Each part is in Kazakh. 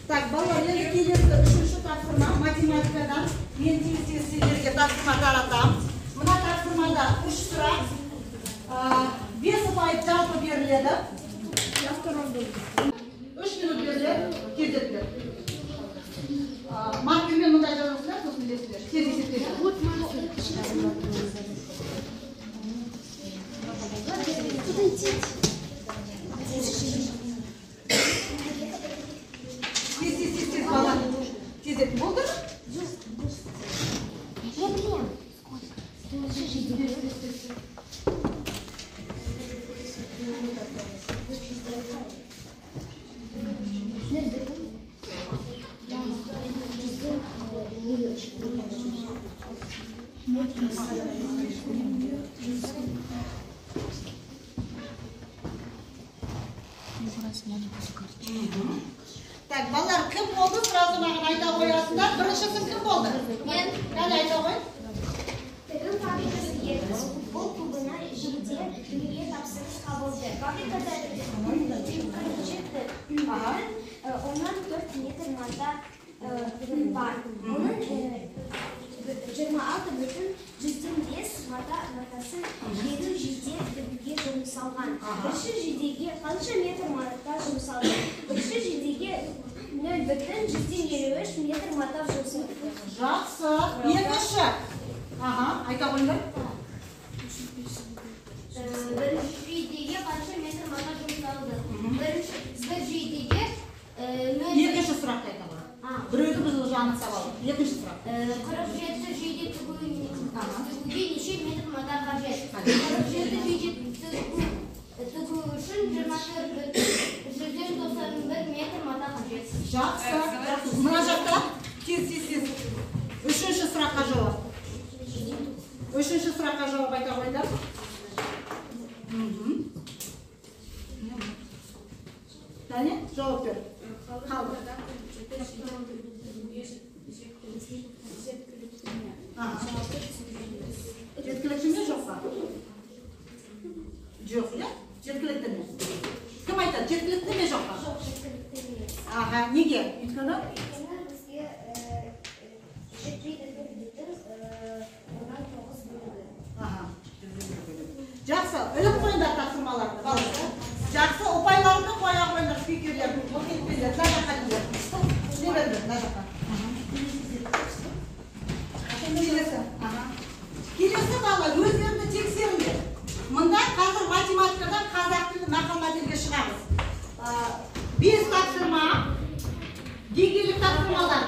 Так, балалар, енді келесі үшінші тапсырма математикадан. Мен тез-тез сіздерге тапсырма таратамын. Мына тапсырмада 3 сұрақ, 5 ұпай жалпы беріледі. 3 минут беріледі, тездетіледі. Маркермен мындай жазасыздар, сосын білесіздер. Тез есептейсіздер. Тез, тез, тез, тез, бала. Тездет. Болды ма? Я білемін. Так, балалар, кім болды? Сразу маған айта қоясыңдар. Біріншісін кім болды? Мен. Кәне, айта қой. Тігін фабрикасы Ертіс футбол клубына жиде тігуге тапсырыс қабылды. Фабрикада 47,4 метр мата бар. Оның 26,5 матасы 7 жиде тігуге жұмсалған. Бірінші жидеге қанша метр мата жұмсалды? Бірінші жидеге 0,53 метр мата жұмсалды. Жақсы. Екінші. Аха, айта қойыңдар. Бірінші жидеге қанша метр мата жұмсалды? Бірінші жидеге Екінші сұрақты айта қой. Біреуді біз уже анықтап алдық. Екінші сұрақ. 47 жиде тігуге неше метр мата қажет? 47 жиде тігу үшін 24,191 метр мата қажет. Жақсы. Мына жақта тез, тез, тез. Үшінші сұраққа жауап. Үшінші сұраққа жауап айта қойыңдар. Кәне, жауап бер. Қалды. Жеткілікті ме, жоқ па? Жоқ, иә? Жеткілікті ме? Кім айтады? Жеткілікті ме, жоқ па? Жоқ, жеткілікті емес. Аха, неге? Өйткені? Өйткені бізге жетпейді 4,9 бөлігі. Аха. Жақсы, іліп қойыңдар тапсырмаларды, балалар. Жақсы, ұпайларды қоя қойыңдар, спикерлер. Ол кетпеңдер, мына жаққа келіңдер. Келе беріңдер, мына жаққа. Келесі. Келесі, балалар, өздеріңді тексеріңдер. Мында қазір математикадан қазақ тілі мақал-мәтелге шығамыз. 5 тапсырма, деңгейлік тапсырмалар.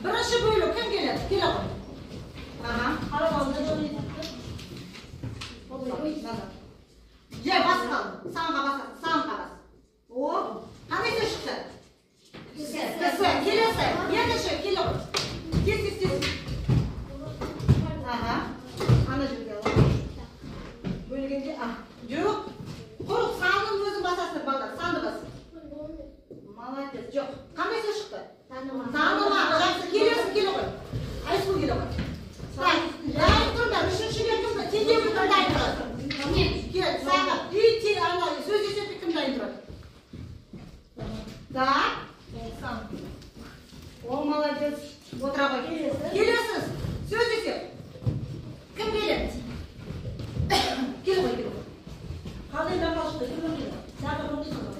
Бірінші бөлік кім келеді? Келе ғой. Аха, қарап алыңдар. Жай, басып қалдым. Санға басасың, санға бас. О, қандай сөз шықты? Кісі. Келесі, екінші, келе ғой. Тез, тез, тез. Аха, ана жерге алып. Бөлгенде, жоқ. Құр санның өзін басасың, балдар, санды бас. Молодец, жоқ. Қандай сөз шықты? Таныма. Жақсы, келесі, келе ғой. Айсұлу келе ғой. Так, дайын тұрыңдар, үшіншіге кімді? Теңдеуді кім дайын тұрады? Кел, саған. Үй, ана, сөз есепті кім дайын тұрады? Так. О, молодец. Отыра ғой. Келесі, сөз есеп. Кім келеді? Келе ғой, келе ғой. Қалай мақал шықты? Кім оқиды? Тағы оқисың ғой.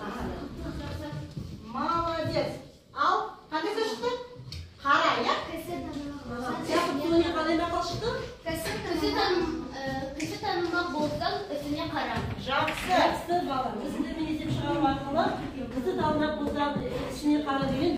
Молодец. Ал, қандай сөз шықты? Қара, иә? Қалай мақал шықты? Кісі танымақ болсаң, ісіне қара. Жақсы. Жақсы, бала. Кісіні мен есеп шығару арқылы кісі танымақ болсаң, ісіне қара деген.